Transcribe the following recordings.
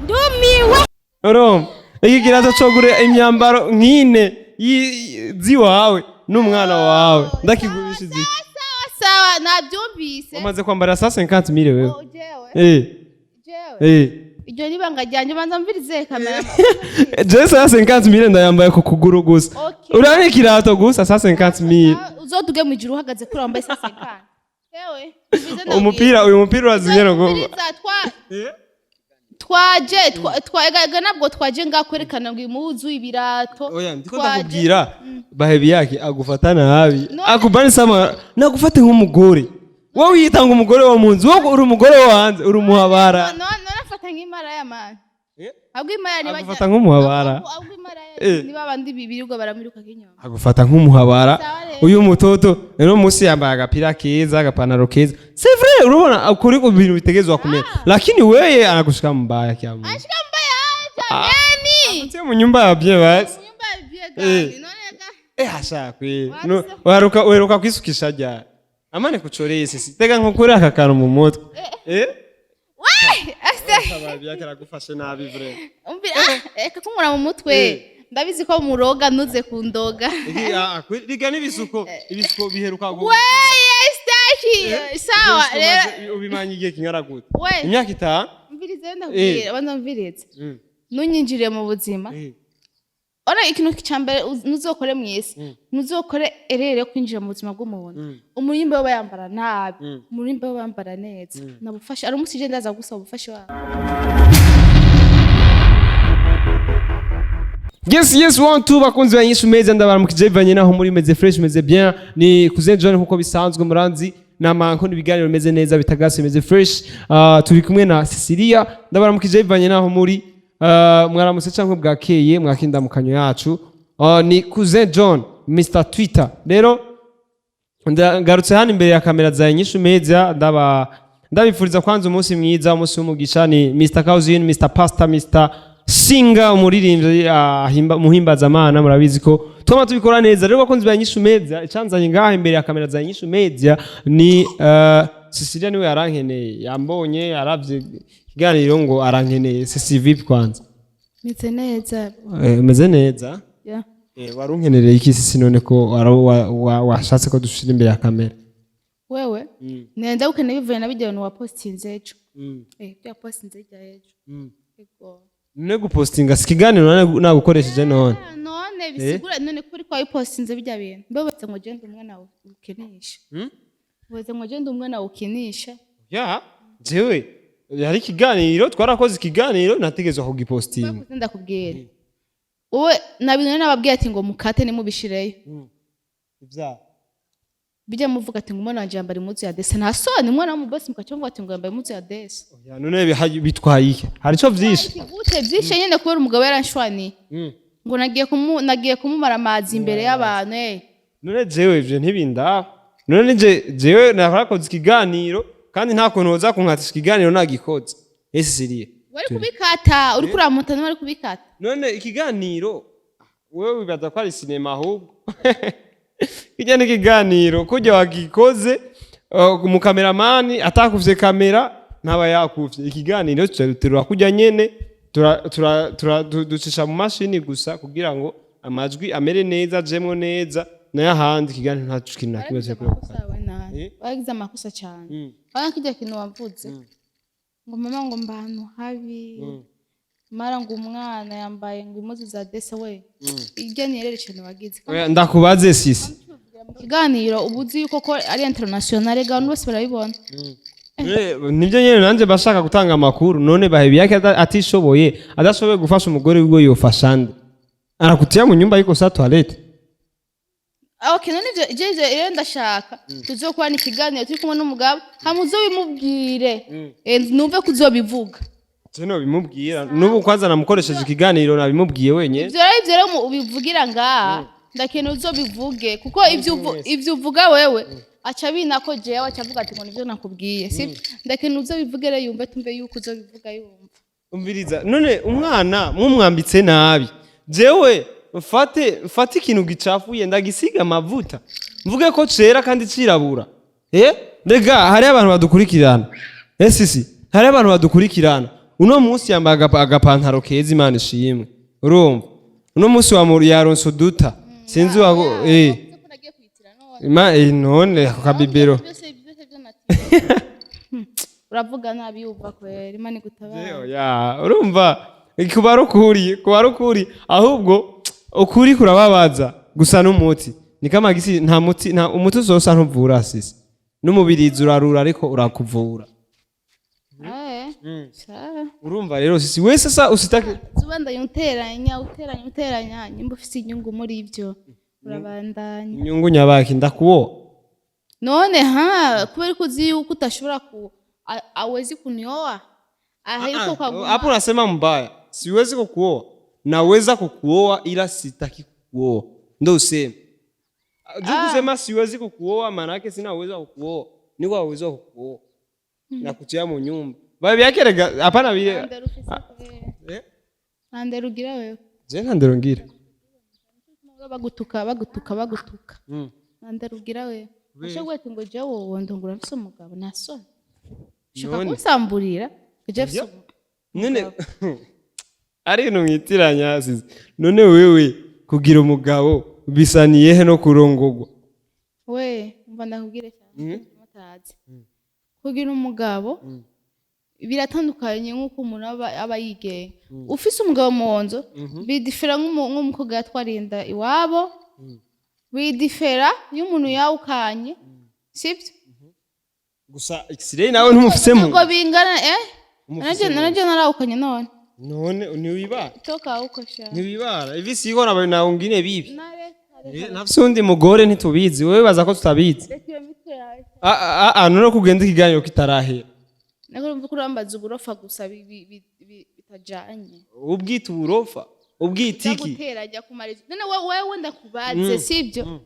Ndumiwe. Urumva iki kirato cogura imyambaro nk'ine ziwawe n'umwana wawe, ndakigurisha iki? Sawa sawa, nabyumvise. Umaze kwambara 150 mille wewe? Oh, jewe? Eh. Jewe? Eh. Iryo ni ibanga ryanjye, banza mvirize kamera. Je 150 mille ndayambaye ku kuguru gusa. Okay. Urabona ikirato gusa 150 mille. Uzoduge mu ijuru uhagaze kuri wambaye 150. Yewe, mvirize ndabwira. Umupira, uyu mupira urazinye no Mviriza, twaje ega ntabwo twaje ngaha kwerekana ngo impuzu, ibirato. Oya, ndiko Twaje- ndakubwira, bahebi yake agufata nabi. None- Akubani sama nagufate nk'umugore. Wowe wiyitanga umugore wo mu nzu, wowe uri umugore wo hanze, uri umuhabara. None afata nk'imara mani. Eh? Ahubwo imara niba Agufata nk'umuhabara. Ahubwo imara Eh. niba abandi birirwa baramiruka nk'inyuma. Agufata nk'umuhabara. Sawa rero. Uyu mutoto rero munsi yambaye agapira keza, agapantaro keza, c'est vrai, urabona kuri ku bintu bitegezwa kumera, lakini weye anakushika mbaya kya Mungu. Ashika mbaya jameni. Tie mu nyumba ya bien basi. Nyumba ya bien Eh. gani? None ga Eh, asha kwe no waruka, uheruka kwisukisha ryari? Amane kuchoreye sisi tega nko kuri aka kantu mu mutwe, eh. We ase. Ababi yake aragufashe nabi vrai. Umvi, ah, eka kunkura mu mutwe. Ndabizi ko muroga, ntuze kundoga. Iki ah riga n'ibisuko, ibisuko biheruka We staki. Sawa rero. Ubimanye igihe kingana gute? We. Imyaka 5. Mvirize ndakubwira, banza mvirize. Nunyinjiriye mu buzima. Ora ikintu cya mbere ntuzokore mu isi, ntuzokore erere yo kwinjira mu buzima bw'umuntu. Umurimbo we yambara nabi, umurimbo we yambara neza, nabufasha ari umunsi je ndaza gusaba ubufasha wawe. Yes, one, two, bakunzi ba Nyishu Meza, ndabaramukije bivanye naho muri, meze fresh, meze bien. Ni Cousin John nkuko bisanzwe muranzi namanko n'ibiganiro bimeze neza, bitagase, bimeze fresh. Turi kumwe na Cecilia, ndabaramukije bivanye naho muri. Mwaramutse cyangwa bwakeye, mwakindamukanyo yacu. Ni Cousin John, Mr Twitter. Rero ngarutse hano imbere ya kamera za Nyishu Media, ndabifuriza kwanza umunsi mwiza, umunsi w'umugisha. Ni Mr Cousin, Mr Pastor, Mr Singer, umuririmbyi muhimbazamana, murabizi ko twama tubikora neza. Rero bakunzi ba Nyishu Media, icanzanye ngaha imbere ya kamera za Nyishu Media ni Cecilia, niwe yarankeneye, yambonye yaravye ikiganiro ngo arankeneye. Ceci, vipi kwanza? Meze neza. Umeze neza? Yeah. Wari unkenereye iki sisi none ko washatse ko dushira imbere ya kamera? Wewe nenda ukeneye bivuye na bijya bintu wapostinze ejo, eh, bya postinze hirya ejo. Ego. None gupostinga si ikiganiro nagukoresheje none? Ah, none bisigura none ko uri kwabipostinze bijya bintu mbe ngo genda umwana ukinisha, baze ngo genda umwana ukinisha. Ya jewe hari ikiganiro twarakoze, ikiganiro nategezwa kugipostinga. Bakuze ndakubwira wowe nabintu nababwiye ati ngo mukate nimubishireyo. Bijya muvuga ati ngo umwana wanje yambara impuzu ya dese, nta soni, umwana w'umubosi mukaca muvuga ati ngo yambaye impuzu ya dese. Ya, none bitwaye iki? Hari ico vyishe? Gute byishe nyene kubera umugabo yaranshwaniye ngo nagiye kumumara amazi imbere y'abantu, eh. None jewe ivyo ntibindaba. None nije jewe narakoze ikiganiro, kandi nta kuntu woza kunkatisha ikiganiro nagikoze, ese siriye? Wari kubikata, uri kuramuta niwe wari kubikata. None ikiganiro wewe wibaza ko ari sinema? Ahubwo kijya n'ikiganiro kujya wagikoze, umukameramani atakuvye kamera ntaba yakuvye ikiganiro, tuterura kujya nyene ducisha mu mashini gusa kugira ngo amajwi amere neza, ajemwo neza, nayo ahandi ikiganiro nta kintu na kimwe Waragize cyo amakosa yawe nabi. Eh? Waragize amakosa cyane. Wara kijya kintu wavuze ngo mama ngo mba ahantu habi, mara ngo umwana yambaye ngo impuzu za dese, we iryo ni rero ikintu wagize. Oya, ndakubaze sisi. Ikiganiro uba uzi yuko ko ari international, abantu bose barabibona. Nibyo nyene nanje bashaka gutanga amakuru. None bahebi yake atishoboye, adashoboye gufasha umugore wiwe, yofasha nde? Anakutia mu nyumba ariko sa toilette. Ah, okay, none ivyo rero ndashaka tuzokorana ikiganiro turi kumwe n'umugabo, hama uzobimubwire. Eh, numve ko uzobivuga. Je no bimubwira n'ubu kwanza namukoresheje ikiganiro, nabimubwiye wenyene. Ivyo rero ubivugira ngaha, ndakeneye uzobivuge kuko ivyo uvuga wewe aca binako, jewe aca avuga ati ngo nivyo nakubwiye sibyo. Ndakeneye uzobivuge rero yumve, tumve yuko uzobivuga yumva. Umviriza, none umwana mumwambitse nabi, jewe mfate ikintu gicafuye ndagisiga amavuta mvuge ko cera kandi cirabura? Eh, rega hariho abantu badukurikirana. Eh, sisi, hariho abantu badukurikirana. Uno munsi yambaye agapantaro keza, Imana ishimwe. Urumva, uno munsi wa yaronse uduta, sinzi wa Wavuze ko nagiye kwitira none. None ako kabibero. Byose byose by'amata. Uravuga nabi, yumva kwera Imana igutabara. Ya, urumva, kuba ari ukuri, kuba ari ukuri, ahubwo ukuri kurababaza gusa n'umuti ni kama gisi. Nta muti, nta umuti uzosa ntuvura, sisi n'umubirizi urarura ariko urakuvura. Sawa. Urumva rero sisi, wese sasa usitake. Ubandanya uteranya, uteranya, uteranya. Nimba ufite inyungu muri ibyo, urabandanya. Inyungu nyabaki? Ndakuboha? None ha kubera ko uzi yuko utashobora ku awezi kunioa ahiko kwa Hapo unasema mbaya. Siwezi kukuoa, naweza kukuoa ila sitaki kukuoa, ndo useme juu. Kusema siwezi kukuoa maana yake sina uwezo wa kukuoa. Niko uwezo wa kukuoa na kutia mu nyumba babi yake rega, hapana vile. Ndero ufise kwera. Eh? Nta ndero ugira wewe. Je, nta ndero ngira. Bagutuka, bagutuka, bagutuka. Nta ndero ugira wewe. Ushobora guhita ngo jewe wowe ndongora mfise umugabo, nta soni ushaka None. kunsamburira ngo jewe mfise Yo. umugabo. None ari ibintu mwitiranya sizi. None wewe kugira umugabo bisaniye he no kurongogwa? We umva, ndakubwire cyane, mutazi kugira umugabo biratandukanye nk'uko umuntu aba yigenga. Ufise umugabo mu nzu bidifera nk'umukobwa yatwara inda iwabo, bidifera iyo umuntu yawukanye, sibyo? Gusa X-ray nawe ntumufise mu Ntabwo bingana. Umufise mu Nanje narawukanye none. None ntiwibara? Toka huko sha. Ntiwibara ivi siko na wengine bibi. Nare. Nafise undi mugore, ntitubizi. Wewe baza ko tutabizi. Reka iyo mitwe yawe. Ah, ah, ah, none kugenda ikiganiro kitarahera. Nako urumva ko urambaza uburofa gusa bitajanye. Ubwita uburofa, ubwita iki? Gutera kumara none wewe ndakubaze, sibyo?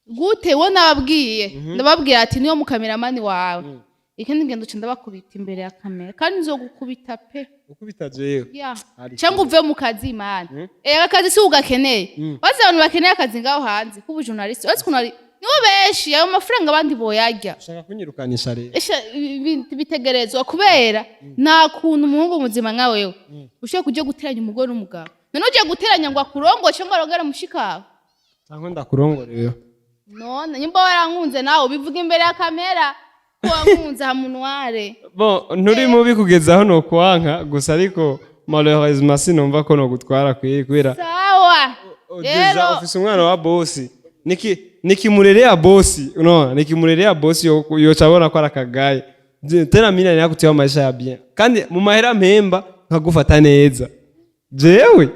Gute wo nababwiye, ndababwira ati niyo mukameramani wawe ikindi ngendo uca ndabakubita imbere ya kamera, kandi nzogukubita pe. Ukubita jewe? Ya. Ari. Cyangwa uve mu kazi mana. Akazi si ugakeneye, bazi abantu bakeneye akazi ngaho hanze kuba journaliste, uretse ukuntu ari nibo benshi, ayo mafaranga abandi boyarya. Ushaka kunyirukanisha rero? Esha, bitegerezwa kubera nta kuntu umuhungu muzima nka wewe ushobora kuja guteranya umugore n'umugabo. None ugiye guteranya ngo akurongo cyangwa arongere mushikawe? Cyangwa ndakurongorewe? None nyimba warankunze, nawe ubivuga imbere ya kamera ko wankunze hamunware. Bon, nturi mubi kugeza aho nokwanka gusa, ariko malheureusement sinumva ko nogutwara kubera Sawa. Deja Rero ufise umwana wa bosi, niki nikimurerea bosi, unaona, nikimurerea bosi yoca abona ko ari akagaye. Tena mimi nari maisha ya bien, kandi mu mahera mpemba nkagufata neza jewe.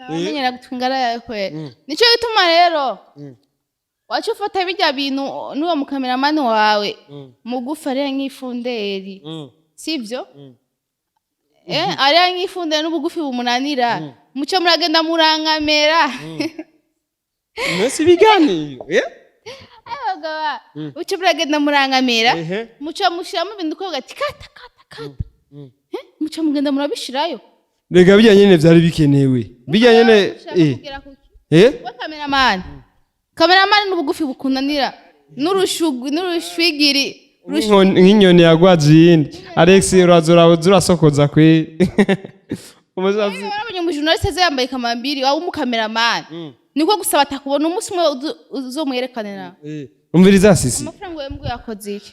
Wamenyera gutungara yawe kwera, nico gituma rero waca ufata bijya bintu n'uwo mukameramani wawe mugufi ariya nk'ifunderi, sibyo? Ariya nk'ifunderi n'ubugufi bumunanira, muco muragenda murangamera. Mwese ibiganiro, eh? Abagabo, muco muragenda murangamera. Muco mushiramo ibintu uko ati kata kata kata. Muco mugenda murabishirayo. Rega bijya nyene vyari bikenewe, bijya nyene. Ushaka kugera kuki? Eh. We kameramani, kameramani n'ubugufi bukunanira n'urushugwi n'urushwigiri. Nk'inyoni yagwaje iyindi. Alex, uraza uraza urasokoza kwe umushatsi. Warabonye umujournaliste aza yambaye kamambiri wawe umukameramani, niko gusa batakubona umunsi umwe uzomwerekane nawe. Umviriza sisi. Amafaranga wembwe yakoze iki?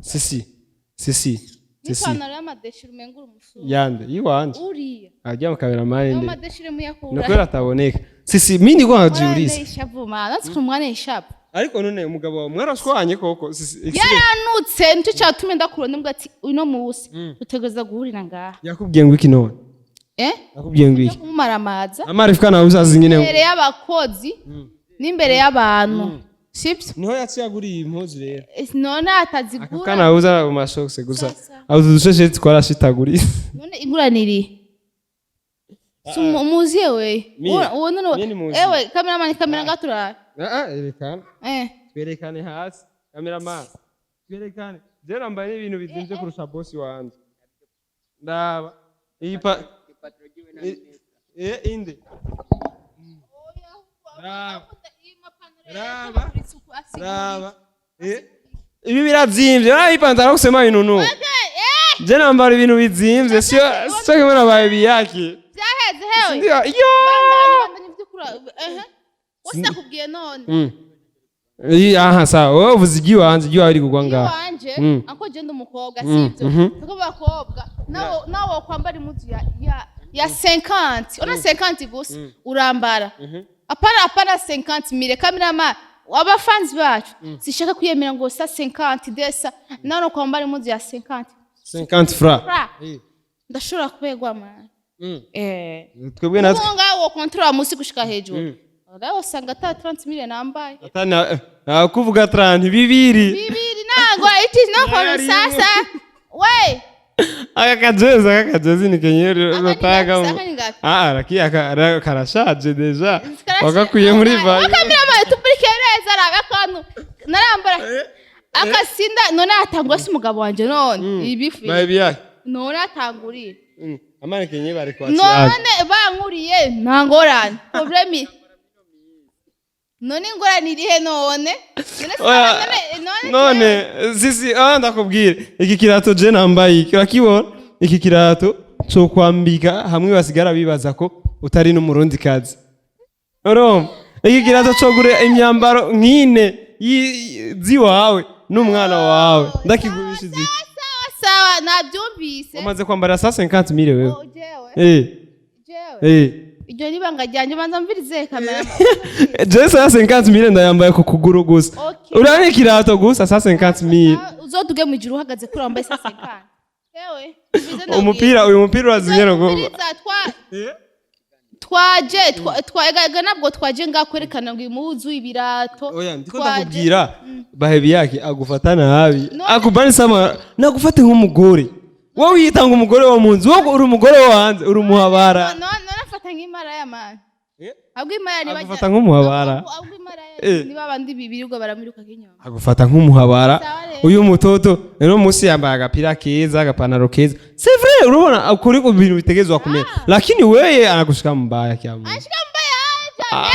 Sisi, sisi, sisi. N'ipantaro y'amadeshire umenga uri umusura. Yande yiwanje? Uriya. Ajya mu kameramani ayo nde? Madeshire muyakura. Nuko ataboneka sisi, mimi niko nkajiuliza. Ishavu mana, natwe umwana ishavu. Ariko none umugabo wawe mwarashwanye koko sisi? Yaranutse, nicyo cyatumye ndakura mbwa ati uno munsi dutegereza guhurira ngaha. Yakubwiye ngo iki none? Eh. Yakubwiye ngo iki? Kumumaramaza. Amarifika nawe uzazi nyine. Imbere y'abakozi n'imbere y'abantu, sibyo? Niho yaciye aguriye impuzu rero. None atazigura. Kana uza mu mashokse gusa. Sasa. Aho udusheshe twarashitaguritse. None inguraniriye Si umuziye we? Mie. Uwo none. Mie ni muziye. Ewe kameramani, kamera ngaturara. Ah ah, erekana. Eh. Twerekane hasi, cameraman, twerekane. Je nambaye n'ibintu bizimvye kurusha bosi wanje. Ndaba iyi pa inde. Raba. Raba. Raba, ibi birazimvye, uraba ipantaro kusema inunu. Je nambara ibintu bizimvye, sio sio kimwe na baby yake. Byaheze hewe. Ndio yo. Bandanya, bandanya ivy'ukuri, ehe, wose nakubwiye none. Aha, sawa, wowe uvuze iry'iwanje, iry'iwawe riri kugwa ngaha. Iwanje, ako je ndi umukobwa, sivyo? Mhm. Kuko abakobwa nawe wokwambara impuzu ya 50, ona 50 gusa urambara, apana 50 mille. Cameraman, abafanzi bacu, sishaka kwiyemera ngo sa 50 desa, nawe no kwambara impuzu ya 50 50 francs. Fra. Ndashobora kubegwa, man. Twebwe natwe Ubu ngaho wo control musi gushika hejuru, rero usanga ata 30 mille nambaye. Atana kuvuga 30 bibiri. Bibiri nango it is no for sasa we. Aka kajezi ni kenye rutaga. Aka ni ngapi? Ah, raki aka karashaje déjà, wagakuye muri vayi. Wakamira tupurike neza, rabe akantu narambara akasinda none atangura, si umugabo wanje none ibifu. Baby yake. None atanguriye. Amana kenye bari kwakira. None bankuriye, nta ngorane, problème none ingorane irihe none? None Oya, none none sisi, ah, ndakubwira, iki kirato je nambaye iki, urakibona? Iki kirato cyo kwambika hamwe basigara bibaza ko utari n'umurundi kazi. Urumva iki kirato cyo gura imyambaro nk'ine ziwawe n'umwana wawe, ndakigurisha iki. Sawa sawa, nabyumvise. Umaze kwambara 150 mille wewe? Oh, jewe? Jewe? Iryo ni ibanga ryanjye, banza mvirize kamera. Je 150 mille ndayambaye ku kuguru gusa. Okay. Urabona ikirato gusa 150 mille. Uzoduge mu ijuru uhagaze kuri wambaye 150. Yewe, mvirize ndabwira. Umupira, uyu mupira urazinyera ngo Mviriza, twaje ega ntabwo twaje ngaha kwerekana ngo impuzu, ibirato. Oya, ndiko Twaje ndakubwira, bahebi yake agufata nabi. Akubani sama nagufate nk'umugore, wowe wiyitanga umugore wo mu nzu, wowe uri umugore wo hanze, uri umuhabara. None afata nk'imara mani. Ahubwo imara niba Agufata nk'umuhabara. Ahubwo imara niba abandi birirwa baramiruka nk'inyuma. Agufata nk'umuhabara. Sawa rero. Uyu mutoto rero munsi yambaye agapira keza, agapantaro keza, c'est vrai, urabona kuri ku bintu bitegezwa kumera, lakini weye anakushika mbaya kya Mungu. Ashika mbaya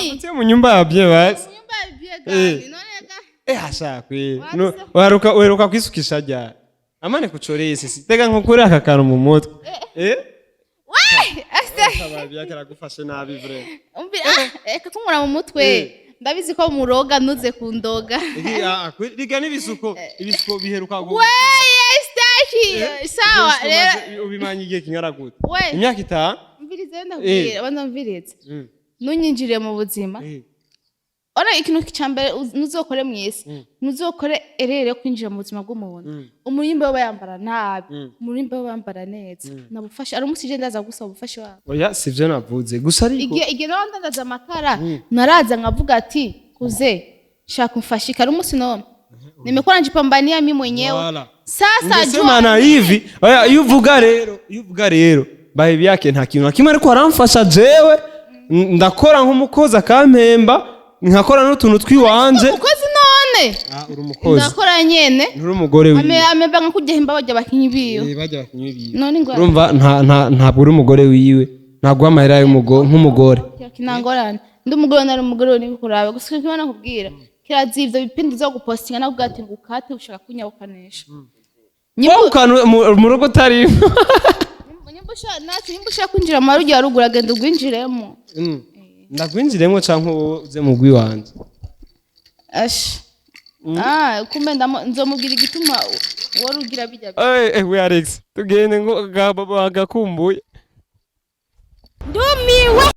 jameni. Sio mu nyumba ya bien basi. Nyumba ya bien gani none ga? Asha kwe no waruka, uheruka kwisukisha ryari? Amane kuchoreye sisi, tega nko kuri aka kantu mu mutwe. We ase. Ababi yake aragufashe nabi vrai. Umvi, ah, eka kunkura mu mutwe, ndabizi ko muroga, ntuze kundoga. Iki ah riga n'ibisuko, ibisuko biheruka We staki, sawa rero. Ubimanye igihe kingana gute? We. Imyaka 5. Mvirize, ndakubwira, banza mvirize. Nunyinjiriye mu buzima, ora ikintu cya mbere ntuzokore mu isi, ntuzokore erreur yo kwinjira mu buzima bw'umuntu. Umurimbo we yambara nabi, umurimbo we yambara neza, nabufasha ari umunsi je ndaza gusaba ubufasha wabo. Oya, sivyo navuze gusa, ariko Igihe nawe ndandaza amakara, naraza nkavuga ati kuze shaka umfashike, ari umunsi none nimekuwa najipambania mimi mwenyewe. Voilà. Sasa Ungesema jua na hivi, oya, iyo uvuga rero bahebi yake nta kintu na kimwe ariko aramfasha jewe. Ndakora nk'umukozi akampemba, nkakora n'utuntu twiwanje. Umukozi none? Ah, uri umukozi. Ndakora nyene. Nturi umugore wiwe. Amemba nka kujya hemba bajya bakinyi biyo. Bajya bakinywa ibiyo. None ngo Urumva ntabwo uri umugore wiwe, ntabwo amahera nk'umugore. Kinangorane, ndi umugore nari umugore ni kuraba gusa kimwe nakubwira, kirazi ivyo bipindi zo gupostinga, nakubwira ati ngo ukate ushaka kunyawukanisha. Wowe ukanu mu rugo utarimo. Nimba ushaka kwinjira mu marugi ya ruguru, agenda ugwinjiremo. Ndakwinjiremo canke wowe uze mu gwi wanje? Ash, ah, kumbe nzomubwira igituma wari ugira bijya. We Alex, tugende ngo gakumbuye. Ndumiwe.